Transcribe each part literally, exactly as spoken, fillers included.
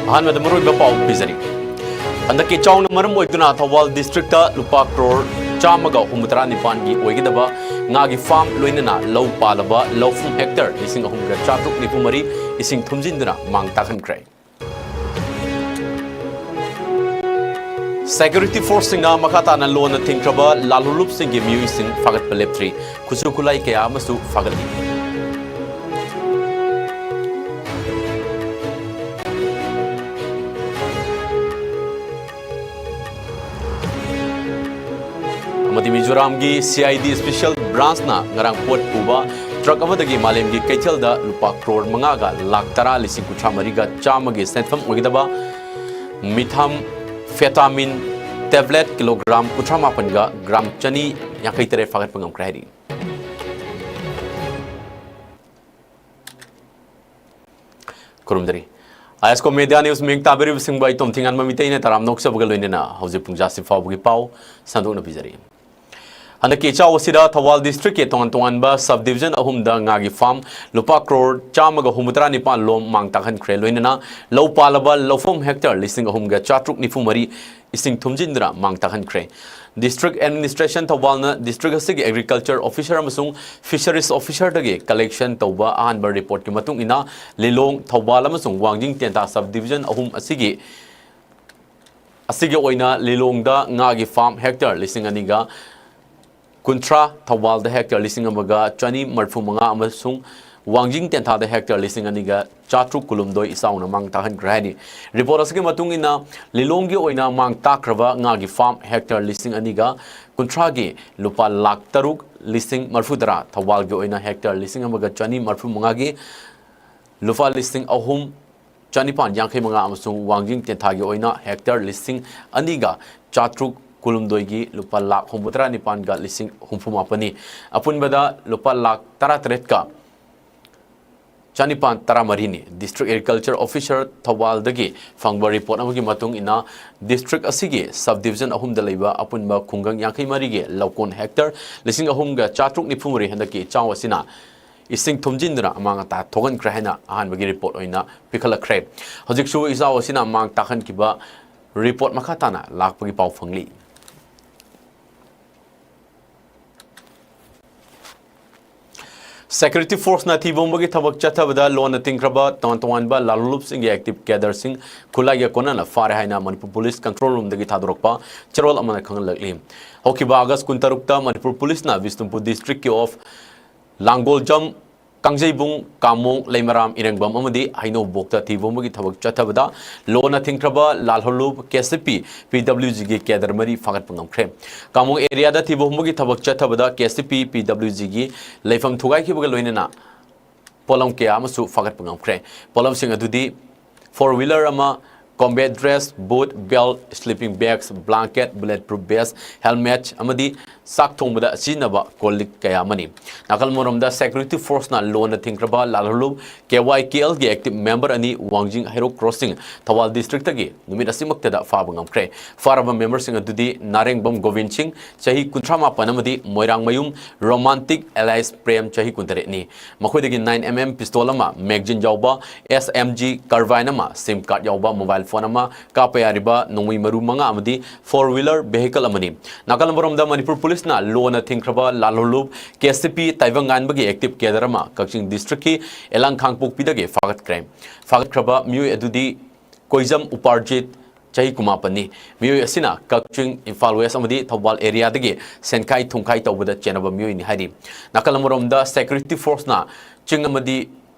ꯑꯍꯥꯟꯕꯗ ꯃꯔꯨꯑꯣꯏꯕ ꯄꯥꯎ ꯄꯤꯖꯔꯤ꯫ ꯍꯟꯗꯛꯀꯤ ꯆꯥꯎꯅ ꯃꯔꯝ ꯑꯣꯏꯗꯨꯅ ꯊꯧꯕꯥꯜ ꯗꯤꯁꯇ꯭ꯔꯤꯛꯇ ꯂꯨꯄꯥ ꯀ꯭ꯔꯣꯔ ꯆꯥꯝꯃꯒ ꯍꯨꯝꯐꯨꯇꯔꯥ ꯅꯤꯄꯥꯟꯒꯤ ꯑꯣꯏꯒꯗꯕ ꯉꯥꯒꯤ ꯐꯥꯔꯝ ꯂꯣꯏꯅꯅ ꯂꯧ ꯄꯥꯜꯂꯕ ꯂꯧꯐꯝ ꯍꯦꯛꯇꯔ ꯂꯤꯁꯤꯡ ꯑꯍꯨꯝꯒ ꯆꯥꯇ꯭ꯔꯨꯛ ꯅꯤꯐꯨ ꯃꯔꯤ ꯏꯁꯤꯡ ꯊꯨꯝꯖꯤꯟꯗꯨꯅ ꯃꯥꯡ ꯇꯥꯛꯍꯟꯈ꯭ꯔꯦ꯫ ꯁꯦꯀ꯭ꯌꯨꯔꯤꯇꯤ ꯐꯣꯔꯁꯁꯤꯡꯅ ꯃꯈꯥ ꯇꯥꯅ ꯂꯣꯟꯅ ꯊꯤꯡꯈ꯭ꯔꯕ ꯂꯥꯜꯍꯧꯂꯨꯞꯁꯤꯡꯒꯤ ꯃꯤꯑꯣꯏꯁꯤꯡ ꯐꯥꯒꯠꯄ ꯂꯦꯞꯇ꯭ꯔꯤ꯫ ꯈꯨꯠꯁꯨ ꯈꯨꯠꯂꯥꯏ ꯀꯌꯥ ꯑꯃꯁꯨ ꯐꯥꯒꯠꯂꯤ꯫ ꯑꯃꯗꯤ ꯃꯤꯖꯣꯔꯥꯝꯒꯤ ꯁꯤ ꯑꯥꯏ ꯗꯤ ꯁ꯭ꯄꯦꯁꯤꯌꯦꯜ ꯕ꯭ꯔꯥꯟꯆꯅ ꯉꯔꯥꯡ ꯄꯣꯠ ꯄꯨꯕ ꯇ꯭ꯔꯛ ꯑꯃꯗꯒꯤ ꯃꯥꯂꯦꯝꯒꯤ ꯀꯩꯊꯦꯜꯗ ꯂꯨꯄꯥ ꯀ꯭ꯔꯣꯔ ꯃꯉꯥꯒ ꯂꯥꯈ ꯇꯔꯥ ꯂꯤꯁꯤꯡ ꯀꯨꯟꯊ꯭ꯔꯥ ꯃꯔꯤꯒ ꯆꯥꯝꯃꯒꯤ ꯁꯦꯟꯐꯝ ꯑꯣꯏꯒꯗꯕ ꯃꯤꯊꯥꯝꯐꯦꯇꯥꯃꯤꯟ ꯇꯦꯕ꯭ꯂꯦꯠ ꯀꯤꯂꯣꯒ꯭ꯔꯥꯝ ꯀꯨꯟꯊ꯭ꯔꯥ ꯃꯥꯄꯟꯒ ꯒ꯭ꯔꯥꯝ ꯆꯅꯤ ꯌꯥꯡꯈꯩ ꯇꯔꯦꯠ ꯐꯥꯒꯠꯄ ꯉꯝꯈ꯭ꯔꯦ ꯍꯥꯏꯔꯤ꯫ ꯈꯨꯔꯨꯝꯖꯔꯤ꯫ ꯑꯥꯏ ꯑꯦꯁ ꯀꯣ ꯃꯦꯗꯤꯌꯥ ꯅ꯭ꯌꯨꯁ ꯃꯤꯌꯦꯡ ꯇꯥꯕꯤꯔꯤꯕꯁꯤꯡꯕꯨ ꯑꯩ ꯇꯣꯝꯊꯤꯡꯉꯥꯟꯕ ꯃꯤꯇꯩꯅ ꯇꯔꯥꯝꯅ ꯑꯣꯛꯆꯕꯒ ꯂꯣꯏꯅꯅ ꯍꯧꯖꯤꯛ ꯄꯨꯡ ꯖꯥꯁꯤ ꯐꯥꯎꯕꯒꯤ ꯄꯥꯎ ꯁꯟꯗꯣꯛꯅ ꯄꯤꯖꯔꯤ꯫ ꯍꯟꯗꯛꯀꯤ ꯏꯆꯥꯎ ꯑꯁꯤꯗ ꯊꯧꯕꯥꯜ ꯗꯤꯁꯇ꯭ꯔꯤꯛꯀꯤ ꯇꯣꯉꯥꯟ ꯇꯣꯉꯥꯟꯕ ꯁꯕ ꯗꯤꯕꯤꯖꯟ ꯑꯍꯨꯝꯗ ꯉꯥꯒꯤ ꯐꯥꯔꯝ ꯂꯨꯄꯥ ꯀ꯭ꯔꯣꯔ ꯆꯥꯝꯃꯒ ꯍꯨꯝꯐꯨꯇꯔꯥ ꯅꯤꯄꯥꯟ ꯂꯣꯝ ꯃꯥꯡ ꯇꯥꯛꯍꯟꯈ꯭ꯔꯦ, ꯂꯣꯏꯅꯅ ꯂꯧ ꯄꯥꯜꯂꯕ ꯂꯧꯐꯝ ꯍꯦꯛꯇꯔ ꯂꯤꯁꯤꯡ ꯑꯍꯨꯝꯒ ꯆꯥꯇ꯭ꯔꯨꯛ ꯅꯤꯐꯨ ꯃꯔꯤ ꯏꯁꯤꯡ ꯊꯨꯝꯖꯤꯟꯗꯨꯅ ꯃꯥꯡ ꯇꯥꯛꯍꯟꯈ꯭ꯔꯦ꯫ ꯗꯤꯁꯇ꯭ꯔꯤꯛ ꯑꯦꯗꯃꯤꯅꯤꯁꯇ꯭ꯔꯦꯁꯟ ꯊꯧꯕꯥꯜꯅ ꯗꯤꯁꯇ꯭ꯔꯤꯛ ꯑꯁꯤꯒꯤ ꯑꯦꯒ꯭ꯔꯤꯀꯜꯆꯔ ꯑꯣꯐꯤꯁꯔ ꯑꯃꯁꯨꯡ ꯐꯤꯁꯔꯤꯁ ꯑꯣꯐꯤꯁꯔꯗꯒꯤ ꯀꯂꯦꯛꯁꯟ ꯇꯧꯕ ꯑꯍꯥꯟꯕ ꯔꯤꯄꯣꯔꯠꯀꯤ ꯃꯇꯨꯡ ꯏꯟꯅ, ꯂꯤꯂꯣꯡ, ꯊꯧꯕꯥꯜ ꯑꯃꯁꯨꯡ ꯋꯥꯡꯖꯤꯡ ꯇꯦꯟꯊꯥ ꯁꯕ ꯗꯤꯕꯤꯖꯟ ꯑꯍꯨꯝ ꯑꯁꯤꯒꯤ, ꯑꯁꯤꯒꯤ ꯑꯣꯏꯅ ꯂꯤꯂꯣꯡꯗ ꯉꯥꯒꯤ ꯐꯥꯔꯝ ꯍꯦꯛꯇꯔ ꯂꯤꯁꯤꯡ ꯑꯅꯤꯒ ꯀꯨꯟꯊ꯭ꯔꯥ, ꯊꯧꯕꯥꯜꯗ ꯍꯦꯛꯇꯔ ꯂꯤꯁꯤꯡ ꯑꯃꯒ ꯆꯅꯤ ꯃꯔꯤꯐꯨ ꯃꯉꯥ ꯑꯃꯁꯨꯡ ꯋꯥꯡꯖꯤꯡ ꯇꯦꯟꯊꯥꯗ ꯍꯦꯛꯇꯔ ꯂꯤꯁꯤꯡ ꯑꯅꯤꯒ ꯆꯥꯇ꯭ꯔꯨꯛ ꯀꯨꯟꯍꯨꯝꯗꯣꯏ ꯏꯆꯥꯎꯅ ꯃꯥꯡ ꯇꯥꯛꯍꯟꯈ꯭ꯔꯦ ꯍꯥꯏꯔꯤ꯫ ꯔꯤꯄꯣꯔꯠ ꯑꯁꯤꯒꯤ ꯃꯇꯨꯡ ꯏꯟꯅ, ꯂꯤꯂꯣꯡꯒꯤ ꯑꯣꯏꯅ ꯃꯥꯡ ꯇꯥꯛꯈ꯭ꯔꯕ ꯉꯥꯒꯤ ꯐꯥꯔꯝ ꯍꯦꯛꯇꯔ ꯂꯤꯁꯤꯡ ꯑꯅꯤꯒ ꯀꯨꯟꯊ꯭ꯔꯥꯒꯤ ꯂꯨꯄꯥ ꯂꯥꯈ ꯇꯔꯨꯛ ꯂꯤꯁꯤꯡ ꯃꯔꯤꯐꯨ ꯇꯔꯥ, ꯊꯧꯕꯥꯜꯒꯤ ꯑꯣꯏꯅ ꯍꯦꯛꯇꯔ ꯂꯤꯁꯤꯡ ꯑꯃꯒ ꯆꯅꯤ ꯃꯔꯤꯐꯨ ꯃꯉꯥꯒꯤ ꯂꯨꯄꯥ ꯂꯤꯁꯤꯡ ꯑꯍꯨꯝ ꯆꯅꯤꯄꯥꯟ ꯌꯥꯡꯈꯩ ꯃꯉꯥ ꯑꯃꯁꯨꯡ ꯋꯥꯡꯖꯤꯡ ꯇꯦꯟꯊꯥꯒꯤ ꯑꯣꯏꯅ ꯍꯦꯛꯇꯔ ꯂꯤꯁꯤꯡ ꯑꯅꯤꯒ ꯆꯥꯇ꯭ꯔꯨꯛ ꯀꯨꯟꯍꯨꯝꯗꯣꯏꯒꯤ ꯂꯨꯄꯥ ꯂꯥꯈ ꯍꯨꯝꯐꯨꯇꯔꯥ ꯅꯤꯄꯥꯟꯒ ꯂꯤꯁꯤꯡ ꯍꯨꯝꯐꯨ ꯃꯥꯄꯟꯅꯤ꯫ ꯑꯄꯨꯟꯕꯗ ꯂꯨꯄꯥ ꯂꯥꯈ ꯇꯔꯥꯇꯔꯦꯠꯀ ꯆꯅꯤꯄꯥꯟ ꯇꯔꯥꯃꯔꯤꯅꯤ꯫ ꯗꯤꯁꯇ꯭ꯔꯤꯛ ꯑꯦꯒ꯭ꯔꯤꯀꯜꯆꯔ ꯑꯣꯐꯤꯁꯔ ꯊꯧꯕꯥꯜꯗꯒꯤ ꯐꯪꯕ ꯔꯤꯄꯣꯔꯠ ꯑꯃꯒꯤ ꯃꯇꯨꯡ ꯏꯟꯅ, ꯗꯤꯁꯇ꯭ꯔꯤꯛ ꯑꯁꯤꯒꯤ ꯁꯕ ꯗꯤꯕꯤꯖꯟ ꯑꯍꯨꯝꯗ ꯂꯩꯕ ꯑꯄꯨꯟꯕ ꯈꯨꯡꯒꯪ ꯌꯥꯡꯈꯩ ꯃꯔꯤꯒꯤ ꯂꯧꯀꯣꯟ ꯍꯦꯛꯇꯔ ꯂꯤꯁꯤꯡ ꯑꯍꯨꯝꯒ ꯆꯥꯇ꯭ꯔꯨꯛ ꯅꯤꯐꯨ ꯃꯔꯤ ꯍꯟꯗꯛꯀꯤ ꯏꯆꯥꯎ ꯑꯁꯤꯅ ꯏꯁꯤꯡ ꯊꯨꯝꯖꯤꯟꯗꯨꯅ ꯑꯃꯥꯡ ꯑꯇꯥ ꯊꯣꯛꯍꯟꯈ꯭ꯔꯦ ꯍꯥꯏꯅ ꯑꯍꯥꯟꯕꯒꯤ ꯔꯤꯄꯣꯔꯠ ꯑꯣꯏꯅ ꯄꯤꯈꯠꯂꯛꯈ꯭ꯔꯦ꯫ ꯍꯧꯖꯤꯛꯁꯨ ꯏꯆꯥꯎ ꯑꯁꯤꯅ ꯑꯃꯥꯡ ꯇꯥꯛꯍꯟꯈꯤꯕ ꯔꯤꯄꯣꯔꯠ ꯃꯈꯥ ꯇꯥꯅ ꯂꯥꯛꯄꯒꯤ ꯄꯥꯎ ꯐꯪꯂꯤ꯫ ꯁꯦꯀ꯭ꯌꯨꯔꯤꯇꯤ ꯐꯣꯔꯁꯅ ꯊꯤꯕ ꯍꯨꯝꯕꯒꯤ ꯊꯕꯛ ꯆꯠꯊꯕꯗ ꯂꯣꯟꯅ ꯊꯤꯡꯈ꯭ꯔꯕ ꯇꯣꯉꯥꯟ ꯇꯣꯉꯥꯟꯕ ꯂꯥꯜꯍꯧꯂꯨꯞꯁꯤꯡꯒꯤ ꯑꯦꯛꯇꯤꯚ ꯀꯦꯗꯔꯁꯤꯡ ꯈꯨꯠꯂꯥꯏꯒ ꯀꯣꯟꯅꯅ ꯐꯥꯔꯦ ꯍꯥꯏꯅ ꯃꯅꯤꯄꯨꯔ ꯄꯨꯂꯤꯁ ꯀꯟꯇ꯭ꯔꯣꯜ ꯔꯨꯝꯗꯒꯤ ꯊꯥꯗꯣꯔꯛꯄ ꯆꯦꯔꯣꯜ ꯑꯃꯅ ꯈꯪꯍꯜꯂꯛꯂꯤ꯫ ꯍꯧꯈꯤꯕ ꯑꯥꯒꯁ ꯀꯨꯟꯇꯔꯨꯛꯇ ꯃꯅꯤꯄꯨꯔ ꯄꯨꯂꯤꯁꯅ ꯕꯤꯁꯅꯨꯄꯨꯔ ꯗꯤꯁꯇ꯭ꯔꯤꯛꯀꯤ ꯑꯣꯐ ꯂꯥꯡꯒꯣꯜꯖꯝ, ꯀꯥꯡꯖꯩꯕꯨꯡ, ꯀꯥꯃꯣꯡ, ꯂꯩꯃꯔꯥꯝ, ꯏꯔꯦꯡꯕꯝ ꯑꯃꯗꯤ ꯍꯩꯅꯧꯕꯣꯛꯇ ꯊꯤꯕ ꯍꯨꯝꯕꯒꯤ ꯊꯕꯛ ꯆꯠꯊꯕꯗ ꯂꯣꯟꯅ ꯊꯤꯡꯈ꯭ꯔꯕ ꯂꯥꯜꯍꯧꯂꯨꯞ ꯀꯦ ꯁꯤ ꯄꯤ ꯄꯤ ꯗꯕ꯭ꯂꯤꯎ ꯖꯤꯒꯤ ꯀꯦꯗꯔ ꯃꯔꯤ ꯐꯥꯒꯠꯄ ꯉꯝꯈ꯭ꯔꯦ꯫ ꯀꯥꯃꯣꯡ ꯑꯦꯔꯤꯌꯥꯗ ꯊꯤꯕ ꯍꯨꯝꯕꯒꯤ ꯊꯕꯛ ꯆꯠꯊꯕꯗ ꯀꯦ ꯁꯤ ꯄꯤ ꯄꯤ ꯗꯕ꯭ꯂꯤꯎ ꯖꯤꯒꯤ ꯂꯩꯐꯝ ꯊꯨꯒꯥꯏꯈꯤꯕꯒ ꯂꯣꯏꯅꯅ ꯄꯣꯠꯂꯝ ꯀꯌꯥ ꯑꯃꯁꯨ ꯐꯥꯒꯠꯄ ꯉꯝꯈ꯭ꯔꯦ꯫ ꯄꯣꯠꯂꯝꯁꯤꯡ ꯑꯗꯨꯗꯤ ꯐꯣꯔ ꯋꯤꯂꯔ ꯑꯃ, combat dress, boot, belt, sleeping bags, blanket, bullet proof vest, helmet ꯑꯃꯗꯤ ꯆꯥꯛ ꯊꯣꯡꯕꯗ ꯁꯤꯖꯤꯟꯅꯕ ꯀꯣꯜ ꯂꯤꯛ ꯀꯌꯥ ꯑꯃꯅꯤ꯫ ꯅꯥꯀꯜ ꯑꯃꯔꯣꯝꯗ ꯁꯦꯀ꯭ꯌꯨꯔꯤꯇꯤ ꯐꯣꯔꯁꯅ ꯂꯣꯟꯅ ꯊꯤꯡꯈ꯭ꯔꯕ ꯂꯥꯜꯍꯧꯂꯨꯞ ꯀꯦ ꯋꯥꯏ ꯀꯦ ꯑꯦꯜꯒꯤ ꯑꯦꯛꯇꯤꯚ ꯃꯦꯝꯕꯔ ꯑꯅꯤ ꯋꯥꯡꯖꯤꯡ ꯍꯩꯔꯣꯛ ꯀ꯭ꯔꯣꯁꯤꯡ ꯊꯧꯕꯥꯜ ꯗꯤꯁꯇ꯭ꯔꯤꯛꯇꯒꯤ ꯅꯨꯃꯤꯠ ꯑꯁꯤꯃꯛꯇꯗ ꯐꯥꯕ ꯉꯝꯈ꯭ꯔꯦ꯫ ꯐꯥꯔꯕ ꯃꯦꯝꯕꯔꯁꯤꯡ ꯑꯗꯨꯗꯤ ꯅꯥꯔꯦꯡꯕꯝ ꯒꯣꯕꯤꯟ ꯁꯤꯡ, ꯆꯍꯤ ꯀꯨꯟꯊ꯭ꯔꯥ ꯃꯥꯄꯟ ꯑꯃꯗꯤ ꯃꯣꯏꯔꯥꯡꯃꯌꯨꯝ ꯔꯣꯃꯥꯟꯇꯤꯛ ꯑꯦꯂꯥꯏꯁ ꯄ꯭ꯔꯦꯝ, ꯆꯍꯤ ꯀꯨꯟꯇꯔꯦꯠꯅꯤ꯫ ꯃꯈꯣꯏꯗꯒꯤ ꯅꯥꯏꯟ ꯑꯦꯝ ꯑꯦꯝ ꯄꯤꯁꯇꯣꯜ ꯑꯃ, ꯃꯦꯒꯖꯤꯟ ꯌꯥꯎꯕ ꯑꯦꯁ ꯑꯦꯝ ꯖꯤ ꯀꯥꯔꯕꯥꯏꯟ ꯑꯃ, ꯁꯤꯝ ꯀꯥꯔꯗ ꯌꯥꯎꯕ ꯃꯣꯕꯥꯏꯜ ꯐꯣꯟ ꯑꯃ, ꯀꯥꯞꯄ ꯌꯥꯔꯤꯕ ꯅꯣꯡꯃꯩ ꯃꯔꯨ ꯃꯉꯥ ꯑꯃꯗꯤ ꯐꯣꯔ ꯋꯤꯂꯔ ꯚꯦꯍꯤꯀꯜ ꯑꯃꯅꯤ꯫ ꯅꯥꯀꯜ ꯑꯃꯔꯣꯝꯗ ꯃꯅꯤꯄꯨꯔ ꯄꯨꯂꯤꯁꯅ ꯂꯣꯟꯅ ꯊꯤꯡꯈ꯭ꯔꯕ ꯂꯥꯜꯍꯧꯂꯨꯞ ꯀꯦ ꯁꯤ ꯄꯤ ꯇꯥꯏꯕꯪꯉꯥꯟꯕꯒꯤ ꯑꯦꯛꯇꯤꯚ ꯀꯦꯗꯔ ꯑꯃ ꯀꯛꯆꯤꯡ ꯗꯤꯁꯇ꯭ꯔꯤꯛꯀꯤ ꯑꯦꯂꯥꯡ ꯈꯥꯡꯄꯣꯛꯄꯤꯗꯒꯤ ꯐꯥꯒꯠꯈ꯭ꯔꯦ꯫ ꯐꯥꯒꯠꯈ꯭ꯔꯕ ꯃꯤꯑꯣꯏ ꯑꯗꯨꯗꯤ ꯀꯣꯏꯖꯝ ꯎꯄꯥꯔꯖꯤꯠ, ꯆꯍꯤ ꯀꯨꯟꯃꯥꯄꯟꯅꯤ꯫ ꯃꯤꯑꯣꯏ ꯑꯁꯤꯅ ꯀꯛꯆꯤꯡ, ꯏꯝꯐꯥꯜ ꯋꯦꯁ ꯑꯃꯗꯤ ꯊꯧꯕꯥꯜ ꯑꯦꯔꯤꯌꯥꯗꯒꯤ ꯁꯦꯟꯈꯥꯏ ꯊꯨꯝꯈꯥꯏ ꯇꯧꯕꯗ ꯆꯦꯟꯅꯕ ꯃꯤꯑꯣꯏꯅꯤ ꯍꯥꯏꯔꯤ꯫ ꯅꯥꯀꯜ ꯑꯃꯔꯣꯝꯗ ꯁꯦꯀ꯭ꯌꯨꯔꯤꯇꯤ ꯐꯣꯔꯁꯅ ꯆꯤꯡ ꯑꯃꯗꯤ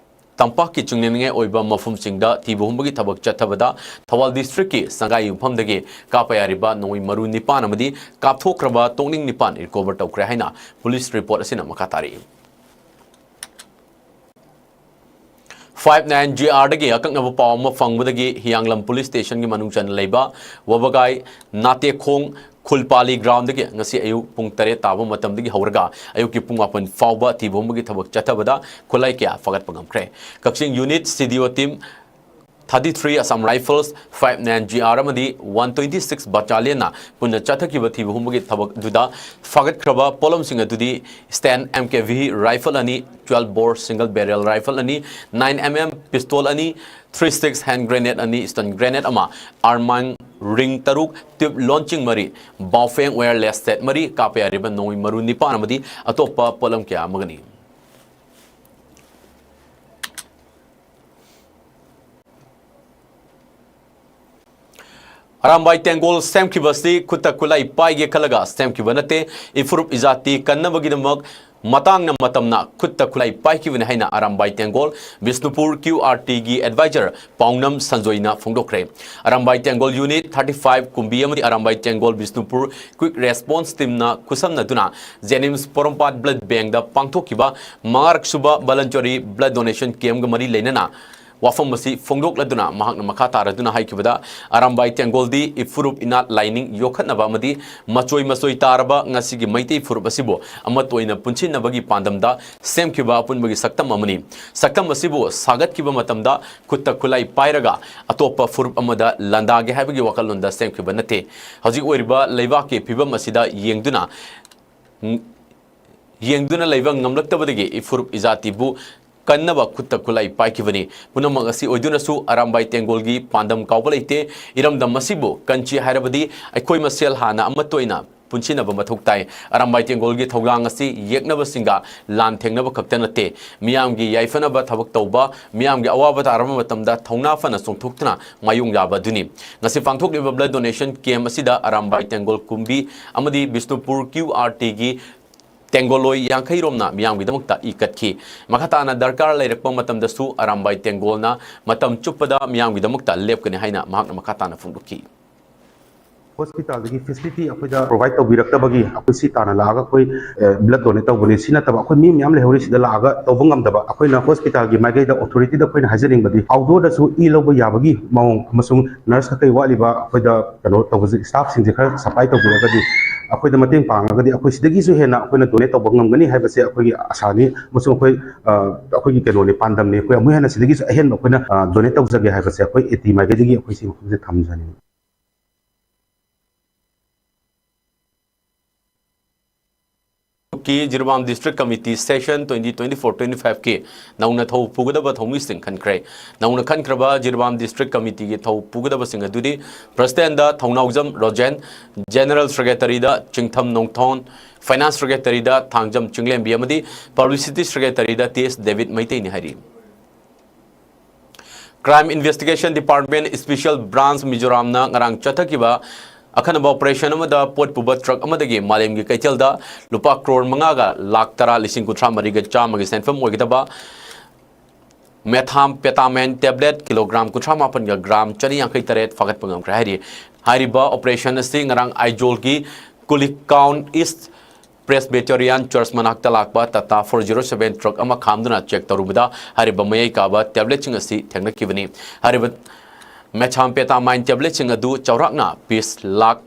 ꯇꯝꯄꯥꯛꯀꯤ ꯆꯤꯡꯅꯅꯤꯡꯉꯥꯏ ꯑꯣꯏꯕ ꯃꯐꯝꯁꯤꯡꯗ ꯊꯤꯕ ꯍꯨꯝꯕꯒꯤ ꯊꯕꯛ ꯆꯠꯊꯕꯗ ꯊꯧꯕꯥꯜ ꯗꯤꯁꯇ꯭ꯔꯤꯛꯀꯤ ꯁꯪꯒꯥꯏ ꯌꯨꯝꯐꯝꯗꯒꯤ ꯀꯥꯞꯄ ꯌꯥꯔꯤꯕ ꯅꯣꯡꯃꯩ ꯃꯔꯨ ꯅꯤꯄꯥꯟ ꯑꯃꯗꯤ ꯀꯥꯞꯊꯣꯛꯈ꯭ꯔꯕ ꯇꯣꯛꯅꯤꯡ ꯅꯤꯄꯥꯟ ꯔꯤꯀꯣꯚꯔ ꯇꯧꯈ꯭ꯔꯦ ꯍꯥꯏꯅ ꯄꯨꯂꯤꯁ ꯔꯤꯄꯣꯔꯠ ꯑꯁꯤꯅ ꯃꯈꯥ ꯇꯥꯔꯛꯏ꯫ ꯐꯥꯏꯚ ꯅꯥꯏꯟ ꯖꯤ ꯑꯥꯔꯗꯒꯤ ꯑꯀꯛꯅꯕ ꯄꯥꯎ ꯑꯃ ꯐꯪꯕꯗꯒꯤ ꯍꯤꯌꯥꯡꯂꯝ ꯄꯨꯂꯤꯁ ꯁ꯭ꯇꯦꯁꯟꯒꯤ ꯃꯅꯨꯡ ꯆꯟꯅ ꯂꯩꯕ ꯋꯥꯕꯒꯥꯏ ꯅꯥꯇꯦꯈꯣꯡ ꯈꯨꯜꯄꯥꯂꯤ ꯒ꯭ꯔꯥꯎꯟꯗꯒꯤ ꯉꯁꯤ ꯑꯌꯨꯛ ꯄꯨꯡ ꯇꯔꯦꯠ ꯇꯥꯕ ꯃꯇꯝꯗꯒꯤ ꯍꯧꯔꯒ ꯑꯌꯨꯛꯀꯤ ꯄꯨꯡ ꯃꯥꯄꯟ ꯐꯥꯎꯕ ꯊꯤꯕ ꯍꯨꯝꯕꯒꯤ ꯊꯕꯛ ꯆꯠꯊꯕꯗ ꯈꯨꯠꯂꯥꯏ ꯀꯌꯥ ꯐꯥꯒꯠꯄ ꯉꯝꯈ꯭ꯔꯦ꯫ ꯀꯛꯆꯤꯡ ꯌꯨꯅꯤꯠ ꯁꯤ ꯗꯤ ꯑꯣ team thirty three Assam rifles, five nine G R ꯑꯃꯗꯤ ꯋꯥꯟ ꯇ꯭ꯋꯦꯟꯇꯤ ꯁꯤꯛꯁ ꯕꯠꯇꯥꯂꯤꯌꯟꯅ ꯄꯨꯟꯅ ꯆꯠꯊꯈꯤꯕ ꯊꯤꯕ ꯍꯨꯝꯕꯒꯤ ꯊꯕꯛ ꯑꯗꯨꯗ ꯐꯥꯒꯠꯈ꯭ꯔꯕ ꯄꯣꯠꯂꯝꯁꯤꯡ ꯑꯗꯨꯗꯤ ꯁ꯭ꯇꯦꯟ ꯑꯦꯝ ꯀꯦ ꯚꯤ ꯔꯥꯏꯐꯜ ꯑꯅꯤ, twelve bore single barrel rifle ꯑꯅꯤ, nine M M pistol ꯑꯅꯤ, three six hand grenade ꯑꯅꯤ, stun grenade ꯑꯃ, arming ring ꯇꯔꯨꯛ, tube launching ꯃꯔꯤ, Baofeng wireless set ꯃꯔꯤ, ꯀꯥꯞꯄ ꯌꯥꯔꯤꯕ ꯅꯣꯡꯃꯩ ꯃꯔꯨ ꯅꯤꯄꯥꯟ ꯑꯃꯗꯤ ꯑꯇꯣꯞꯄ ꯄꯣꯠꯂꯝ ꯀꯌꯥ ꯑꯃꯒꯅꯤ꯫ ꯑꯔꯥꯝꯕꯥꯏ ꯇꯦꯡꯒꯣꯜ ꯁꯦꯝꯈꯤꯕ ꯑꯁꯤ ꯈꯨꯠꯇ ꯈꯨꯠꯂꯥꯏ ꯄꯥꯏꯒꯦ ꯈꯜꯂꯒ ꯁꯦꯝꯈꯤꯕ ꯅꯠꯇꯦ꯫ ꯏꯐꯨꯔꯨꯞ ꯏꯖꯥꯇꯤ ꯀꯟꯅꯕꯒꯤꯗꯃꯛ ꯃꯇꯥꯡꯅ ꯃꯇꯝꯅ ꯈꯨꯠꯇ ꯈꯨꯠꯂꯥꯏ ꯄꯥꯏꯈꯤꯕꯅꯤ ꯍꯥꯏꯅ Arambai ꯇꯦꯡꯒꯣꯜ Bishnupur Q R T ꯒꯤ advisor ꯄꯥꯎꯅꯝ ꯁꯟꯖꯣꯏꯅ ꯐꯣꯡꯗꯣꯛꯈ꯭ꯔꯦ꯫ Arambai ꯇꯦꯡꯒꯣꯜ unit thirty five ꯀꯨꯝꯕꯤ ꯑꯃꯗꯤ Arambai ꯇꯦꯡꯒꯣꯜ Bishnupur quick response team ꯅ ꯈꯨꯠꯁꯝꯅꯗꯨꯅ JNIMS ꯄꯣꯔꯣꯝꯄꯥꯠ blood bank ꯗ ꯄꯥꯡꯊꯣꯛꯈꯤꯕ ꯃꯉꯥꯔꯛ ꯁꯨꯕ voluntary blood donation camp ꯀ ꯃꯔꯤ ꯂꯩꯅꯅ ꯋꯥꯐꯝ ꯑꯁꯤ ꯐꯣꯡꯗꯣꯛꯂꯗꯨꯅ ꯃꯍꯥꯛꯅ ꯃꯈꯥ ꯇꯥꯔꯗꯨꯅ ꯍꯥꯏꯈꯤꯕꯗ, ꯑꯔꯥꯝꯕꯥꯏ ꯇꯦꯡꯒꯣꯜꯗꯤ ꯏꯐꯨꯔꯨꯞ ꯏꯅꯥꯠ ꯂꯥꯏꯅꯤꯡ ꯌꯣꯛꯈꯠꯅꯕ ꯑꯃꯗꯤ ꯃꯆꯣꯏ ꯃꯆꯣꯏ ꯇꯥꯔꯕ ꯉꯁꯤꯒꯤ ꯃꯩꯇꯩ ꯐꯨꯔꯨꯞ ꯑꯁꯤꯕꯨ ꯑꯃꯠꯇ ꯑꯣꯏꯅ ꯄꯨꯟꯁꯤꯟꯅꯕꯒꯤ ꯄꯥꯟꯗꯝꯗ ꯁꯦꯝꯈꯤꯕ ꯑꯄꯨꯟꯕꯒꯤ ꯁꯛꯇꯝ ꯑꯃꯅꯤ꯫ ꯁꯛꯇꯝ ꯑꯁꯤꯕꯨ ꯁꯥꯒꯠꯈꯤꯕ ꯃꯇꯝꯗ ꯈꯨꯠꯇ ꯈꯨꯠꯂꯥꯏ ꯄꯥꯏꯔꯒ ꯑꯇꯣꯞꯄ ꯐꯨꯔꯨꯞ ꯑꯃꯗ ꯂꯥꯟꯗꯥꯒꯦ ꯍꯥꯏꯕꯒꯤ ꯋꯥꯈꯜꯂꯣꯟꯗ ꯁꯦꯝꯈꯤꯕ ꯅꯠꯇꯦ꯫ ꯍꯧꯖꯤꯛ ꯑꯣꯏꯔꯤꯕ ꯂꯩꯕꯥꯛꯀꯤ ꯐꯤꯕꯝ ꯑꯁꯤꯗ ꯌꯦꯡꯗꯨꯅ ꯌꯦꯡꯗꯨꯅ ꯂꯩꯕ ꯉꯝꯂꯛꯇꯕꯗꯒꯤ ꯏꯐꯨꯔꯨꯞ ꯏꯖꯥꯇꯤꯕꯨ ꯀꯟꯅꯕ ꯈꯨꯠꯇ ꯈꯨꯠꯂꯥꯏ ꯄꯥꯏꯈꯤꯕꯅꯤ꯫ ꯄꯨꯝꯅꯃꯛ ꯑꯁꯤ ꯑꯣꯏꯗꯨꯅꯁꯨ ꯑꯔꯥꯝꯕꯥꯏ ꯇꯦꯡꯒꯣꯜꯒꯤ ꯄꯥꯟꯗꯝ ꯀꯥꯎꯕ ꯂꯩꯇꯦ꯫ ꯏꯔꯝꯗꯝ ꯑꯁꯤꯕꯨ ꯀꯟꯁꯤ ꯍꯥꯏꯔꯕꯗꯤ ꯑꯩꯈꯣꯏ ꯃꯁꯦꯜ ꯍꯥꯟꯅ ꯑꯃꯠꯇ ꯑꯣꯏꯅ ꯄꯨꯟꯁꯤꯟꯅꯕ ꯃꯊꯧ ꯇꯥꯏ꯫ ꯑꯔꯥꯝꯕꯥꯏ ꯇꯦꯡꯒꯣꯜꯒꯤ ꯊꯧꯗꯥꯡ ꯑꯁꯤ ꯌꯦꯛꯅꯕꯁꯤꯡꯒ ꯂꯥꯟ ꯊꯦꯡꯅꯕ ꯈꯛꯇ ꯅꯠꯇꯦ꯫ ꯃꯤꯌꯥꯝꯒꯤ ꯌꯥꯏꯐꯅꯕ ꯊꯕꯛ ꯇꯧꯕ, ꯃꯤꯌꯥꯝꯒꯤ ꯑꯋꯥꯕ ꯇꯥꯔꯕ ꯃꯇꯝꯗ ꯊꯧꯅꯥ ꯐꯅ ꯆꯣꯡꯊꯣꯛꯇꯨꯅ ꯃꯥꯌꯣꯡ ꯌꯥꯕ ꯑꯗꯨꯅꯤ꯫ ꯉꯁꯤ ꯄꯥꯡꯊꯣꯛꯂꯤꯕ blood donation camp ꯑꯁꯤꯗ ꯑꯔꯥꯝꯕꯥꯏ ꯇꯦꯡꯒꯣꯜ ꯀꯨꯝꯕꯤ ꯑꯃꯗꯤ ꯕꯤꯁꯅꯨꯄꯨꯔ Q R T ꯒꯤ ꯇꯦꯡꯒꯣꯜꯂꯣꯏ ꯌꯥꯡꯈꯩ ꯔꯣꯝꯅ ꯃꯤꯌꯥꯝꯒꯤꯗꯃꯛꯇ ꯏ ꯀꯠꯈꯤ꯫ ꯃꯈꯥ ꯇꯥꯅ ꯗꯔꯀꯥꯔ ꯂꯩꯔꯛꯄ ꯃꯇꯝꯗꯁꯨ ꯑꯔꯥꯝꯕꯥꯏ ꯇꯦꯡꯒꯣꯜꯅ ꯃꯇꯝ ꯆꯨꯞꯄꯗ ꯃꯤꯌꯥꯝꯒꯤꯗꯃꯛꯇ ꯂꯦꯞꯀꯅꯤ ꯍꯥꯏꯅ ꯃꯍꯥꯛꯅ ꯃꯈꯥ ꯇꯥꯅ ꯐꯣꯡꯗꯣꯛꯈꯤ꯫ ꯍꯣꯁꯄꯤꯇꯥꯜꯗꯒꯤ ꯐꯦꯁꯤꯂꯤꯇꯤ ꯑꯩꯈꯣꯏꯗ ꯄ꯭ꯔꯣꯚꯥꯏꯗ ꯇꯧꯕꯤꯔꯛꯇꯕꯒꯤ ꯑꯩꯈꯣꯏ ꯁꯤ ꯇꯥꯟꯅ ꯂꯥꯛꯑꯒ ꯑꯩꯈꯣꯏ, ꯑ, ꯕ꯭ꯂꯗ ꯗꯣꯅꯦꯠ ꯇꯧꯕꯅꯤ꯫ ꯁꯤ ꯅꯠꯇꯕ ꯑꯩꯈꯣꯏ ꯃꯤ ꯃꯌꯥꯝ ꯂꯩꯍꯧꯔꯤ, ꯁꯤꯗ ꯂꯥꯛꯑꯒ ꯇꯧꯕ ꯉꯝꯗꯕ꯫ ꯑꯩꯈꯣꯏꯅ ꯍꯣꯁꯄꯤꯇꯥꯜꯒꯤ ꯃꯥꯏꯀꯩꯗ ꯑꯣꯊꯣꯔꯤꯇꯤꯗ ꯑꯩꯈꯣꯏꯅ ꯍꯥꯏꯖꯅꯤꯡꯕꯗꯤ ꯑꯥꯎꯠꯗꯣꯔꯗꯁꯨ ꯏ ꯂꯧꯕ ꯌꯥꯕꯒꯤ ꯃꯑꯣꯡ ꯑꯃꯁꯨꯡ ꯅꯔꯁ ꯀꯩꯀꯩ ꯋꯥꯠꯂꯤꯕ ꯑꯩꯈꯣꯏꯗ ꯀꯩꯅꯣ ꯇꯧꯕꯁꯦ, ꯁ꯭ꯇꯥꯐꯁꯤꯡꯁꯦ ꯈꯔ ꯁꯄ꯭ꯂꯥꯏ ꯇꯧꯕꯤꯔꯒꯗꯤ ꯑꯩꯈꯣꯏꯗ ꯃꯇꯦꯡ ꯄꯥꯡꯉꯒꯗꯤ ꯑꯩꯈꯣꯏ ꯁꯤꯗꯒꯤꯁꯨ ꯍꯦꯟꯅ ꯑꯩꯈꯣꯏꯅ ꯗꯣꯅꯦꯠ ꯇꯧꯕ ꯉꯝꯒꯅꯤ ꯍꯥꯏꯕꯁꯦ ꯑꯩꯈꯣꯏꯒꯤ ꯑꯁꯥꯅꯤ ꯑꯃꯁꯨꯡ ꯑꯩꯈꯣꯏ, ꯑ, ꯑꯩꯈꯣꯏꯒꯤ ꯀꯩꯅꯣꯅꯤ, ꯄꯥꯟꯗꯝꯅꯤ꯫ ꯑꯩꯈꯣꯏ ꯑꯃꯨꯛ ꯍꯦꯟꯅ ꯁꯤꯗꯒꯤꯁꯨ ꯑꯍꯦꯟꯕ ꯑꯩꯈꯣꯏꯅ, ꯑ, ꯗꯣꯅꯦꯠ ꯇꯧꯖꯒꯦ ꯍꯥꯏꯕꯁꯦ ꯑꯩꯈꯣꯏ ꯑꯦ ꯇꯤ ꯃꯥꯏꯀꯩꯗꯒꯤ ꯑꯩꯈꯣꯏ ꯁꯤ ꯃꯐꯝꯁꯤꯗ ꯊꯝꯖꯅꯤꯡꯉꯤ꯫ ꯀꯤ Jiribam District Committee Session twenty twenty-four twenty-five ꯀꯤ ꯅꯧꯅ ꯊꯧ ꯄꯨꯒꯗꯕ ꯊꯧꯃꯤꯁꯤꯡ ꯈꯟꯈ꯭ꯔꯦ꯫ ꯅꯧꯅ ꯈꯟꯈ꯭ꯔꯕ ꯖꯤꯔꯤꯕꯥꯝ District Committee ꯒꯤ ꯊꯧ ꯄꯨꯒꯗꯕꯁꯤꯡ ꯑꯗꯨꯗꯤ President ꯗ ꯊꯧꯅꯥꯎꯖꯝ ꯔꯣꯖꯦꯟ, General Secretary ꯗ ꯆꯤꯡꯊꯝ ꯅꯣꯡꯊꯣꯟ, Finance Secretary ꯗ ꯊꯥꯡꯖꯝ ꯆꯤꯡꯂꯦꯝꯕꯤ ꯑꯃꯗꯤ Publicity Secretary ꯗ ꯇꯤ ꯑꯦꯁ ꯗꯦꯕꯤꯠ ꯃꯩꯇꯩꯅꯤ ꯍꯥꯏꯔꯤ꯫ Crime Investigation Department Special Branch ꯃꯤꯖꯣꯔꯥꯝꯅ ꯉꯔꯥꯡ ꯆꯠꯊꯈꯤꯕ ꯑꯈꯟꯅꯕ operation ꯑꯃꯗ ꯄꯣꯠ ꯄꯨꯕ truck ꯑꯃꯗꯒꯤ ꯃꯥꯂꯦꯝꯒꯤ ꯀꯩꯊꯦꯜꯗ ꯂꯨꯄꯥ ꯀ꯭ꯔꯣꯔ ꯃꯉꯥꯒ ꯂꯥꯈ ꯇꯔꯥ ꯂꯤꯁꯤꯡ ꯀꯨꯟꯊ꯭ꯔꯥ ꯃꯔꯤꯒ ꯆꯥꯝꯃꯒꯤ ꯁꯦꯟꯐꯝ ꯑꯣꯏꯒꯗꯕ methamphetamine tablet kilogram ꯀꯨꯟꯊ꯭ꯔꯥ ꯃꯥꯄꯟꯒ gram ꯆꯅꯤ ꯌꯥꯡꯈꯩ ꯇꯔꯦꯠ ꯐꯥꯒꯠꯄ ꯉꯝꯈ꯭ꯔꯦ ꯍꯥꯏꯔꯤ꯫ ꯍꯥꯏꯔꯤꯕ operation ꯑꯁꯤ ꯉꯔꯥꯡ ꯑꯥꯏꯖꯣꯜꯒꯤ ꯀꯨꯂꯤꯀꯥꯎꯟ East Presbyterian Church ꯃꯅꯥꯛꯇ ꯂꯥꯛꯄ Tata four zero seven truck ꯑꯃ ꯈꯥꯝꯗꯨꯅ check ꯇꯧꯔꯨꯕꯗ ꯍꯥꯏꯔꯤꯕ ꯃꯌꯥꯏ ꯀꯥꯕ tabletꯁꯤꯡ ꯑꯁꯤ ꯊꯦꯡꯅꯈꯤꯕꯅꯤ꯫ ꯍꯥꯏꯔꯤꯕ methamphetamine tabletꯁꯤꯡ ꯑꯗꯨ ꯆꯥꯎꯔꯥꯛꯅ piece ꯂꯥꯈ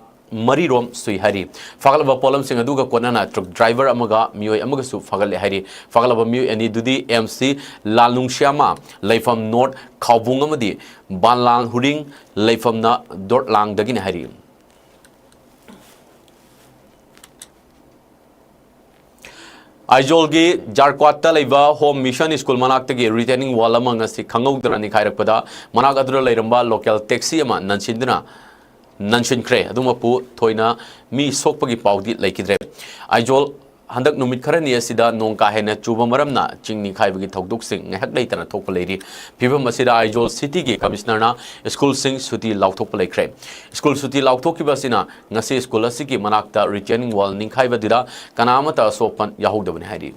ꯃꯔꯤꯔꯣꯝ ꯁꯨꯏ ꯍꯥꯏꯔꯤ꯫ ꯐꯥꯒꯠꯂꯕ ꯄꯣꯠꯂꯝꯁꯤꯡ ꯑꯗꯨꯒ ꯀꯣꯟꯅꯅ truck driver ꯑꯃꯒ ꯃꯤꯑꯣꯏ ꯑꯃꯒꯁꯨ ꯐꯥꯒꯠꯂꯦ ꯍꯥꯏꯔꯤ꯫ ꯐꯥꯒꯠꯂꯕ ꯃꯤꯑꯣꯏ ꯑꯅꯤꯗꯨꯗꯤ ꯑꯦꯝ ꯁꯤ ꯂꯥꯜꯅꯨꯡꯁ꯭ꯌꯥꯃ, ꯂꯩꯐꯝ North ꯈꯥꯎꯕꯨꯡ ꯑꯃꯗꯤ ꯕꯥꯟꯂꯥꯜ ꯍꯨꯔꯤꯡ, ꯂꯩꯐꯝꯅ ꯗꯣꯔꯠꯂꯥꯡꯗꯒꯤꯅꯤ ꯍꯥꯏꯔꯤ꯫ ꯑꯥꯏꯖꯣꯜꯒꯤ ꯖꯥꯔꯀ꯭ꯋꯥꯠꯇ ꯂꯩꯕ Home Mission School ꯃꯅꯥꯛꯇꯒꯤ retaining wall ꯑꯃ ꯉꯁꯤ ꯈꯪꯍꯧꯗꯅ ꯅꯤꯡꯈꯥꯏꯔꯛꯄꯗ ꯃꯅꯥꯛ ꯑꯗꯨꯗ ꯂꯩꯔꯝꯕ local taxi ꯑꯃ ꯅꯟꯁꯤꯟꯗꯨꯅ ꯅꯟꯁꯤꯟꯈ꯭ꯔꯦ꯫ ꯑꯗꯨꯃꯛꯄꯨ ꯊꯣꯏꯅ ꯃꯤ ꯁꯣꯛꯄꯒꯤ ꯄꯥꯎꯗꯤ ꯂꯩꯈꯤꯗ꯭ꯔꯦ꯫ ꯑꯥꯏꯖꯣꯜ ꯍꯟꯗꯛ ꯅꯨꯃꯤꯠ ꯈꯔꯅꯤ ꯑꯁꯤꯗ ꯅꯣꯡ ꯀꯥ ꯍꯦꯟꯅ ꯆꯨꯕ ꯃꯔꯝꯅ ꯆꯤꯡ ꯅꯤꯡꯈꯥꯏꯕꯒꯤ ꯊꯧꯗꯣꯛꯁꯤꯡ ꯉꯥꯏꯍꯥꯛ ꯂꯩꯇꯅ ꯊꯣꯛꯄ ꯂꯩꯔꯤ꯫ ꯐꯤꯕꯝ ꯑꯁꯤꯗ ꯑꯥꯏꯖꯣꯜ cityꯒꯤ commissionerꯅ schoolꯁꯤꯡ ꯁꯨꯇꯤ ꯂꯥꯎꯊꯣꯛꯄ ꯂꯩꯈ꯭ꯔꯦ꯫ School ꯁꯨꯇꯤ ꯂꯥꯎꯊꯣꯛꯈꯤꯕ ꯑꯁꯤꯅ ꯉꯁꯤ school ꯑꯁꯤꯒꯤ ꯃꯅꯥꯛꯇ retaining wall ꯅꯤꯡꯈꯥꯏꯕꯗꯨꯗ ꯀꯅꯥ ꯑꯃꯠꯇ ꯑꯁꯣꯛ ꯑꯄꯟ ꯌꯥꯎꯍꯧꯗꯕꯅꯤ ꯍꯥꯏꯔꯤ꯫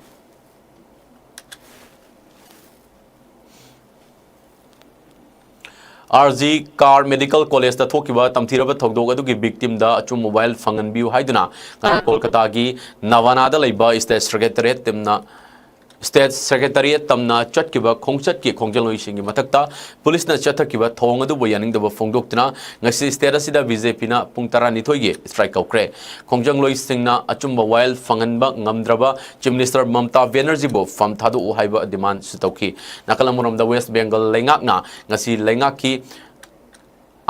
ꯑꯥꯔ ꯖꯤ ꯀꯥꯔ ꯃꯦꯗꯤꯀꯦꯜ ꯀꯣꯂꯦꯖꯇ ꯊꯣꯛꯈꯤꯕ ꯇꯝꯊꯤꯔꯕ ꯊꯧꯗꯣꯛ ꯑꯗꯨꯒꯤ victimꯗ ꯑꯆꯨꯝꯕ ꯋꯥꯌꯦꯜ ꯐꯪꯍꯟꯕꯤꯌꯨ ꯍꯥꯏꯗꯨꯅ ꯉꯔꯥꯡ ꯀꯣꯜꯀꯇꯥꯒꯤ ꯅꯥꯚꯥꯅꯥꯗ ꯂꯩꯕ state secretariat ꯇꯝꯅ, state secretariat ꯇꯝꯅ ꯆꯠꯈꯤꯕ ꯈꯣꯡꯆꯠꯀꯤ ꯈꯣꯡꯖꯪꯂꯣꯏꯁꯤꯡꯒꯤ ꯃꯊꯛꯇ ꯄꯨꯂꯤꯁꯅ ꯆꯠꯊꯈꯤꯕ ꯊꯧꯑꯣꯡ ꯑꯗꯨꯕꯨ ꯌꯥꯅꯤꯡꯗꯕ ꯐꯣꯡꯗꯣꯛꯇꯨꯅ ꯉꯁꯤ state ꯑꯁꯤꯗ ꯕꯤ ꯖꯦ ꯄꯤꯅ ꯄꯨꯡ ꯇꯔꯥꯅꯤꯊꯣꯏꯒꯤ strike ꯀꯧꯈ꯭ꯔꯦ꯫ ꯈꯣꯡꯖꯪꯂꯣꯏꯁꯤꯡꯅ ꯑꯆꯨꯝꯕ ꯋꯥꯌꯦꯜ ꯐꯪꯍꯟꯕ ꯉꯝꯗ꯭ꯔꯕ Chief Minister ꯃꯝꯇꯥ ꯕꯦꯅꯔꯖꯤꯕꯨ ꯐꯝ ꯊꯥꯗꯣꯛꯎ ꯍꯥꯏꯕ demandꯁꯨ ꯇꯧꯈꯤ꯫ ꯅꯥꯀꯜ ꯑꯃꯔꯣꯝꯗ West Bengal ꯂꯩꯉꯥꯛꯅ ꯉꯁꯤ ꯂꯩꯉꯥꯛꯀꯤ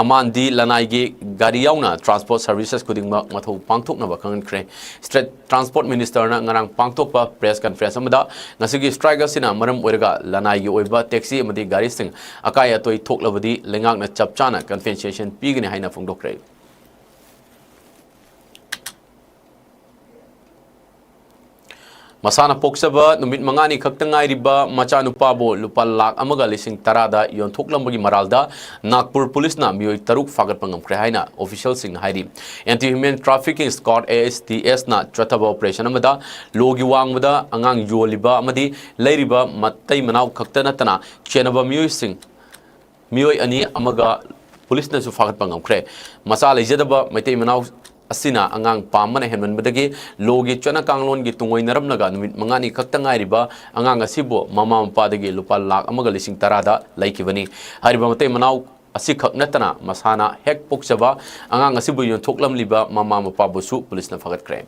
ꯑꯃꯥꯟꯗꯤ ꯂꯅꯥꯏꯒꯤ ꯒꯥꯔꯤ ꯌꯥꯎꯅ transport services ꯈꯨꯗꯤꯡꯃꯛ ꯃꯊꯧ ꯄꯥꯡꯊꯣꯛꯅꯕ ꯈꯪꯍꯟꯈ꯭ꯔꯦ꯫ State Transport Ministerꯅ ꯉꯔꯥꯡ ꯄꯥꯡꯊꯣꯛꯄ press conference ꯑꯃꯗ ꯉꯁꯤꯒꯤ strike ꯑꯁꯤꯅ ꯃꯔꯝ ꯑꯣꯏꯔꯒ ꯂꯅꯥꯏꯒꯤ ꯑꯣꯏꯕ taxi ꯑꯃꯗꯤ ꯒꯥꯔꯤꯁꯤꯡ ꯑꯀꯥꯏ ꯑꯇꯣꯏ ꯊꯣꯛꯂꯕꯗꯤ ꯂꯩꯉꯥꯛꯅ ꯆꯞ ꯆꯥꯅ compensation ꯄꯤꯒꯅꯤ ꯍꯥꯏꯅ ꯐꯣꯡꯗꯣꯛꯈ꯭ꯔꯦ꯫ ꯃꯁꯥꯅ ꯄꯣꯛꯆꯕ ꯅꯨꯃꯤꯠ ꯃꯉꯥꯅꯤ ꯈꯛꯇ ꯉꯥꯏꯔꯤꯕ ꯃꯆꯥꯅꯨꯄꯥꯕꯨ ꯂꯨꯄꯥ ꯂꯥꯈ ꯑꯃꯒ ꯂꯤꯁꯤꯡ ꯇꯔꯥꯗ ꯌꯣꯟꯊꯣꯛꯂꯝꯕꯒꯤ ꯃꯔꯥꯜꯗ ꯅꯥꯒꯄꯨꯔ ꯄꯨꯂꯤꯁꯅ ꯃꯤꯑꯣꯏ ꯇꯔꯨꯛ ꯐꯥꯒꯠꯄ ꯉꯝꯈ꯭ꯔꯦ ꯍꯥꯏꯅ officialꯁꯤꯡꯅ ꯍꯥꯏꯔꯤ꯫ Anti Human Trafficking Squad, AHTSꯅ ꯆꯠꯊꯕ operation ꯑꯃꯗ ꯂꯣꯒꯤ ꯋꯥꯡꯃꯗ ꯑꯉꯥꯡ ꯌꯣꯜꯂꯤꯕ ꯑꯃꯗꯤ ꯂꯩꯔꯤꯕ ꯃꯇꯩ ꯃꯅꯥꯎ ꯈꯛꯇ ꯅꯠꯇꯅ ꯆꯦꯟꯅꯕ ꯃꯤꯑꯣꯏꯁꯤꯡ ꯃꯤꯑꯣꯏ ꯑꯅꯤ ꯑꯃꯒ ꯄꯨꯂꯤꯁꯅꯁꯨ ꯐꯥꯒꯠꯄ ꯉꯝꯈ꯭ꯔꯦ꯫ ꯃꯆꯥ ꯂꯩꯖꯗꯕ ꯃꯩꯇꯩ ꯃꯅꯥꯎ ꯑꯁꯤꯅ ꯑꯉꯥꯡ ꯄꯥꯝꯕꯅ ꯍꯦꯟꯃꯟꯕꯗꯒꯤ ꯂꯣꯒꯤ ꯆꯠꯅ ꯀꯥꯡꯂꯣꯟꯒꯤ ꯇꯨꯡꯑꯣꯏꯅꯔꯝꯂꯒ ꯅꯨꯃꯤꯠ ꯃꯉꯥꯅꯤ ꯈꯛꯇ ꯉꯥꯏꯔꯤꯕ ꯑꯉꯥꯡ ꯑꯁꯤꯕꯨ ꯃꯃꯥ ꯃꯄꯥꯗꯒꯤ ꯂꯨꯄꯥ ꯂꯥꯈ ꯑꯃꯒ ꯂꯤꯁꯤꯡ ꯇꯔꯥꯗ ꯂꯩꯈꯤꯕꯅꯤ꯫ ꯍꯥꯏꯔꯤꯕ ꯃꯇꯩ ꯃꯅꯥꯎ ꯑꯁꯤꯈꯛ ꯅꯠꯇꯅ ꯃꯁꯥꯅ ꯍꯦꯛ ꯄꯣꯛꯆꯕ ꯑꯉꯥꯡ ꯑꯁꯤꯕꯨ ꯌꯣꯟꯊꯣꯛꯂꯝꯂꯤꯕ ꯃꯃꯥ ꯃꯄꯥꯕꯨꯁꯨ ꯄꯨꯂꯤꯁꯅ ꯐꯥꯒꯠꯈ꯭ꯔꯦ꯫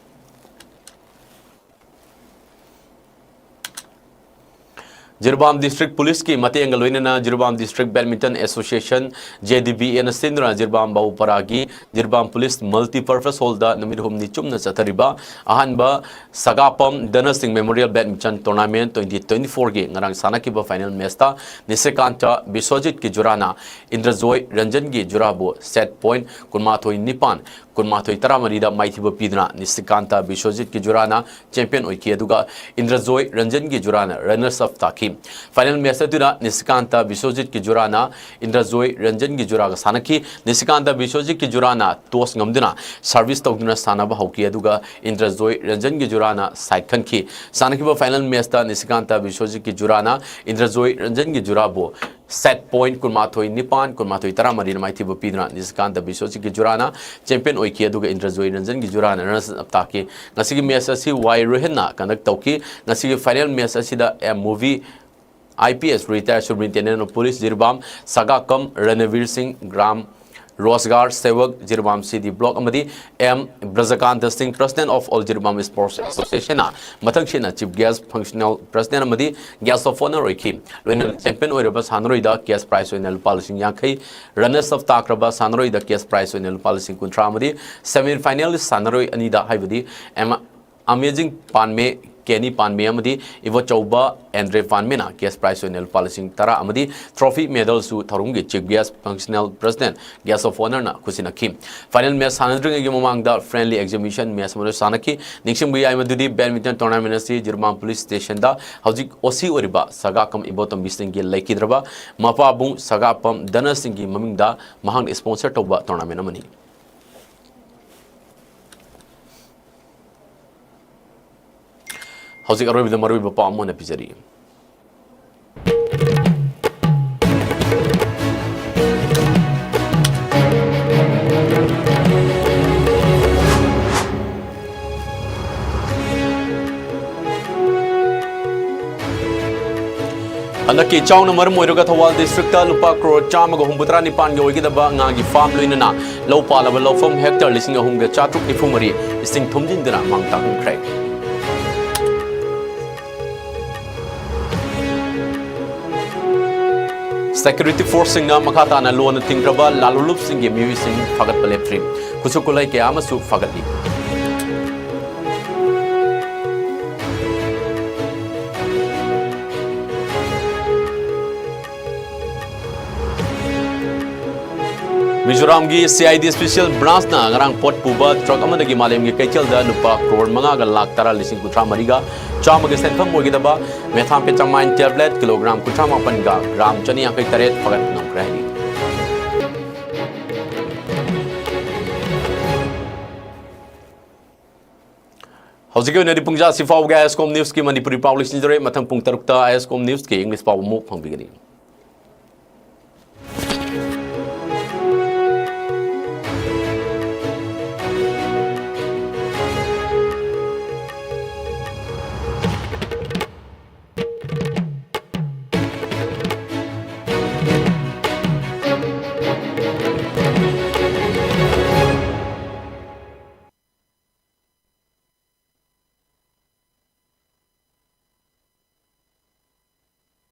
ꯖꯤꯔꯤꯕꯥꯝ District Policeꯀꯤ ꯃꯇꯦꯡꯒ ꯂꯣꯏꯅꯅ ꯖꯤꯔꯤꯕꯥꯝ District Badminton Association, JDBAꯅ ꯁꯤꯟꯗꯨꯅ ꯖꯤꯔꯤꯕꯥꯝ ꯕꯥꯕꯨꯄꯥꯔꯥꯒꯤ ꯖꯤꯔꯤꯕꯥꯝ Police Multipurpose Hallꯗ ꯅꯨꯃꯤꯠ ꯍꯨꯝꯅꯤ ꯆꯨꯞꯅ ꯆꯠꯊꯔꯤꯕ ꯑꯍꯥꯟꯕ ꯁꯒꯥꯄꯝ ꯙꯅꯁꯤꯡ Memorial Badminton Tournament twenty twenty-fourꯒꯤ ꯉꯔꯥꯡ ꯁꯥꯟꯅꯈꯤꯕ final matchꯇ ꯅꯤꯁꯤꯀꯥꯟꯇ ꯕꯤꯁ꯭ꯋꯖꯤꯠꯀꯤ ꯖꯨꯔꯥꯅ ꯏꯟꯗ꯭ꯔꯖꯣꯏ ꯔꯟꯖꯟꯒꯤ ꯖꯨꯔꯥꯕꯨ set point ꯀꯨꯟꯃꯥꯊꯣꯏ ꯅꯤꯄꯥꯟ, ꯀꯨꯟꯃꯥꯊꯣꯏ ꯇꯔꯥꯃꯔꯤꯗ ꯃꯥꯏꯊꯤꯕ ꯄꯤꯗꯨꯅ ꯅꯤꯁꯤꯀꯥꯟꯇ ꯕꯤꯁ꯭ꯋꯖꯤꯠꯀꯤ ꯖꯨꯔꯥꯅ champion ꯑꯣꯏꯈꯤ, ꯑꯗꯨꯒ ꯏꯟꯗ꯭ꯔꯖꯣꯏ ꯔꯟꯖꯟꯒꯤ ꯖꯨꯔꯥꯅ runners up ꯇꯥꯈꯤ꯫ Final match ꯑꯗꯨꯗ ꯅꯤꯁꯤꯀꯥꯟꯇ ꯕꯤꯁ꯭ꯋꯖꯤꯠꯀꯤ ꯖꯨꯔꯥꯅ ꯏꯟꯗ꯭ꯔꯖꯣꯏ ꯔꯟꯖꯟꯒꯤ ꯖꯨꯔꯥꯒ ꯁꯥꯟꯅꯈꯤ꯫ ꯅꯤꯁꯤꯀꯥꯟꯇ ꯕꯤꯁ꯭ꯋꯖꯤꯠꯀꯤ ꯖꯨꯔꯥꯅ toss ꯉꯝꯗꯨꯅ service ꯇꯧꯗꯨꯅ ꯁꯥꯟꯅꯕ ꯍꯧꯈꯤ, ꯑꯗꯨꯒ ꯏꯟꯗ꯭ꯔꯖꯣꯏ ꯔꯟꯖꯟꯒꯤ ꯖꯨꯔꯥꯅ side ꯈꯟꯈꯤ꯫ ꯁꯥꯟꯅꯈꯤꯕ final matchꯇ ꯅꯤꯁꯤꯀꯥꯟꯇ ꯕꯤꯁ꯭ꯋꯖꯤꯠꯀꯤ ꯖꯨꯔꯥꯅ ꯏꯟꯗ꯭ꯔꯖꯣꯏ ꯔꯟꯖꯟꯒꯤ ꯖꯨꯔꯥꯕꯨ set point ꯀꯨꯟꯃꯥꯊꯣꯏ ꯅꯤꯄꯥꯟ, ꯀꯨꯟꯃꯥꯊꯣꯏ ꯇꯔꯥꯃꯔꯤꯅ ꯃꯥꯏꯊꯤꯕ ꯄꯤꯗꯨꯅ ꯅꯤꯁꯤꯀꯥꯟꯇ ꯕꯤꯁ꯭ꯋꯖꯤꯠꯀꯤ ꯖꯨꯔꯥꯅ champion ꯑꯣꯏꯈꯤ, ꯑꯗꯨꯒ ꯏꯟꯗ꯭ꯔꯖꯣꯏ ꯔꯟꯖꯟꯒꯤ ꯖꯨꯔꯥꯅ runners up ꯇꯥꯈꯤ꯫ ꯉꯁꯤꯒꯤ match ꯑꯁꯤ ꯋꯥꯏ ꯔꯣꯍꯟꯅ conduct ꯇꯧꯈꯤ꯫ ꯉꯁꯤꯒꯤ final match ꯑꯁꯤꯗ M Movi, IPS, Retired Superintendent of Police, Jiribam, ꯁꯒꯥꯀꯝ ꯔꯅꯕꯤꯔ ꯁꯤꯡ, ꯒ꯭ꯔꯥꯝ ꯔꯣꯖꯒꯥꯔ ꯁꯦꯋꯛ, ꯖꯤꯔꯤꯕꯥꯝ ꯁꯤꯇꯤ ꯕ꯭ꯂꯣꯛ, ꯑꯃꯗꯤ ꯑꯦꯝ ꯕ꯭ꯔꯖꯀꯥꯟꯇ ꯁꯤꯡ, President of All Jiribam Sports Association ꯅ ꯃꯊꯪꯁꯤꯠꯅ Chief Guest, Functional President ꯑꯃꯗꯤ Guest of Honour ꯑꯣꯏꯈꯤ꯫ ꯂꯣꯏꯅꯅ champion ꯑꯣꯏꯔꯕ ꯁꯥꯟꯅꯔꯣꯏꯗ cash prize ꯑꯣꯏꯅ ꯂꯨꯄꯥ ꯂꯤꯁꯤꯡ ꯌꯥꯡꯈꯩ, runners up ꯇꯥꯈ꯭ꯔꯕ ꯁꯥꯟꯅꯔꯣꯏꯗ cash prize ꯑꯣꯏꯅ ꯂꯨꯄꯥ ꯂꯤꯁꯤꯡ ꯀꯨꯟꯊ꯭ꯔꯥ ꯑꯃꯗꯤ semi finalist ꯁꯥꯟꯅꯔꯣꯏ ꯑꯅꯤꯗ, ꯍꯥꯏꯕꯗꯤ ꯑꯦꯝ ꯑꯃꯦꯖꯤꯡ ꯄꯥꯟꯃꯦ, ꯀꯦꯅꯤ ꯄꯥꯟꯃꯦ ꯑꯃꯗꯤ ꯏꯕꯣꯆꯧꯕ ꯑꯦꯟꯗ꯭ꯔꯦ ꯄꯥꯟꯃꯦꯅ cash prize ꯑꯣꯏꯅ ꯂꯨꯄꯥ ꯂꯤꯁꯤꯡ ꯇꯔꯥ ꯑꯃꯗꯤ trophy medal ꯁꯨ ꯊꯧꯔꯝꯒꯤ Chief Guest, Functional President, Guest of Honour ꯅ ꯈꯨꯠꯁꯤꯟꯅꯈꯤ꯫ Final match ꯁꯥꯟꯅꯗ꯭ꯔꯤꯉꯩꯒꯤ ꯃꯃꯥꯡꯗ friendly exhibition match ꯑꯃꯁꯨ ꯁꯥꯟꯅꯈꯤ꯫ ꯅꯤꯡꯁꯤꯡꯕ ꯌꯥꯏ ꯃꯗꯨꯗꯤ badminton tournament ꯑꯁꯤ ꯖꯤꯔꯤꯕꯥꯝ police station ꯗ ꯍꯧꯖꯤꯛ O C ꯑꯣꯏꯔꯤꯕ ꯁꯒꯥꯀꯝ ꯏꯕꯣꯇꯣꯝꯕꯤ ꯁꯤꯡꯒꯤ ꯂꯩꯈꯤꯗ꯭ꯔꯕ ꯃꯄꯥꯕꯨꯡ ꯁꯒꯥꯄꯝ ꯙꯅ ꯁꯤꯡꯒꯤ ꯃꯃꯤꯡꯗ ꯃꯍꯥꯛꯅ sponsor ꯇꯧꯕ tournament ꯑꯃꯅꯤ꯫ ꯍꯧꯖꯤꯛ ꯑꯔꯣꯏꯕꯗ ꯃꯔꯨꯑꯣꯏꯕ ꯄꯥꯎ ꯑꯃ ꯑꯣꯏꯅ ꯄꯤꯖꯔꯤ꯫ ꯍꯟꯗꯛꯀꯤ ꯏꯆꯥꯎꯅ ꯃꯔꯝ ꯑꯣꯏꯔꯒ ꯊꯧꯕꯥꯜ district ꯇ ꯂꯨꯄꯥ ꯀ꯭ꯔꯣꯔ ꯆꯥꯝꯃꯒ ꯍꯨꯝꯐꯨꯇꯔꯥꯅꯤꯄꯥꯟꯒꯤ ꯑꯣꯏꯒꯗꯕ ꯉꯥꯒꯤ farm ꯂꯣꯏꯅꯅ ꯂꯧ ꯄꯥꯜꯂꯕ ꯂꯧꯐꯝ hectare ꯂꯤꯁꯤꯡ ꯑꯍꯨꯝꯒ ꯆꯥꯇ꯭ꯔꯨꯛ ꯅꯤꯐꯨ ꯃꯔꯤ ꯏꯁꯤꯡ ꯊꯨꯝꯖꯤꯟꯗꯨꯅ ꯃꯥꯡ ꯇꯥꯛꯍꯟꯈ꯭ꯔꯦ꯫ Security force ꯁꯤꯡꯅ ꯃꯈꯥ ꯇꯥꯅ ꯂꯣꯟꯅ ꯊꯤꯡꯈ꯭ꯔꯕ ꯂꯥꯂꯣꯡꯂꯨꯞꯁꯤꯡꯒꯤ ꯃꯤꯑꯣꯏꯁꯤꯡ ꯐꯥꯒꯠꯄ ꯂꯦꯞꯇ꯭ꯔꯤ꯫ ꯈꯨꯠꯁꯨ ꯈꯨꯠꯂꯥꯏ ꯀꯌꯥ ꯑꯃꯁꯨ ꯐꯥꯒꯠꯂꯤ꯫ ꯃꯤꯖꯣꯔꯥꯝꯒꯤ C I D special branch ꯅ ꯉꯔꯥꯡ ꯄꯣꯠ ꯄꯨꯕ truck ꯑꯃꯗꯒꯤ ꯃꯥꯂꯦꯝꯒꯤ ꯀꯩꯊꯦꯜꯗ ꯂꯨꯄꯥ ꯀ꯭ꯔꯣꯔ ꯃꯉꯥꯒ ꯂꯥꯈ ꯇꯔꯥ ꯂꯤꯁꯤꯡ ꯀꯨꯟꯊ꯭ꯔꯥ ꯃꯔꯤꯒ ꯆꯥꯝꯃꯒꯤ ꯁꯦꯟꯐꯝ ꯑꯣꯏꯒꯗꯕ methamphetamine tablet kilogram ꯀꯨꯟꯊ꯭ꯔꯥ ꯃꯥꯄꯟꯒ gram ꯆꯅꯤ ꯌꯥꯡꯈꯩ ꯇꯔꯦꯠ ꯐꯥꯒꯠ ꯉꯝꯈ꯭ꯔꯦ ꯍꯥꯏꯔꯤ꯫ ꯍꯧꯖꯤꯛꯀꯤ ꯑꯣꯏꯅꯗꯤ ꯄꯨꯡꯖꯥ ꯑꯁꯤ ꯐꯥꯎꯕꯒꯤ ISCOM news ꯀꯤ ꯃꯅꯤꯄꯨꯔꯤ ꯄꯥꯎ ꯂꯣꯏꯁꯤꯟꯖꯔꯦ꯫ ꯃꯊꯪ ꯄꯨꯡ ꯇꯔꯨꯛꯇ ISCOM news ꯀꯤ English ꯄꯥꯎ ꯑꯃꯨꯛ ꯐꯪꯕꯤꯒꯅꯤ꯫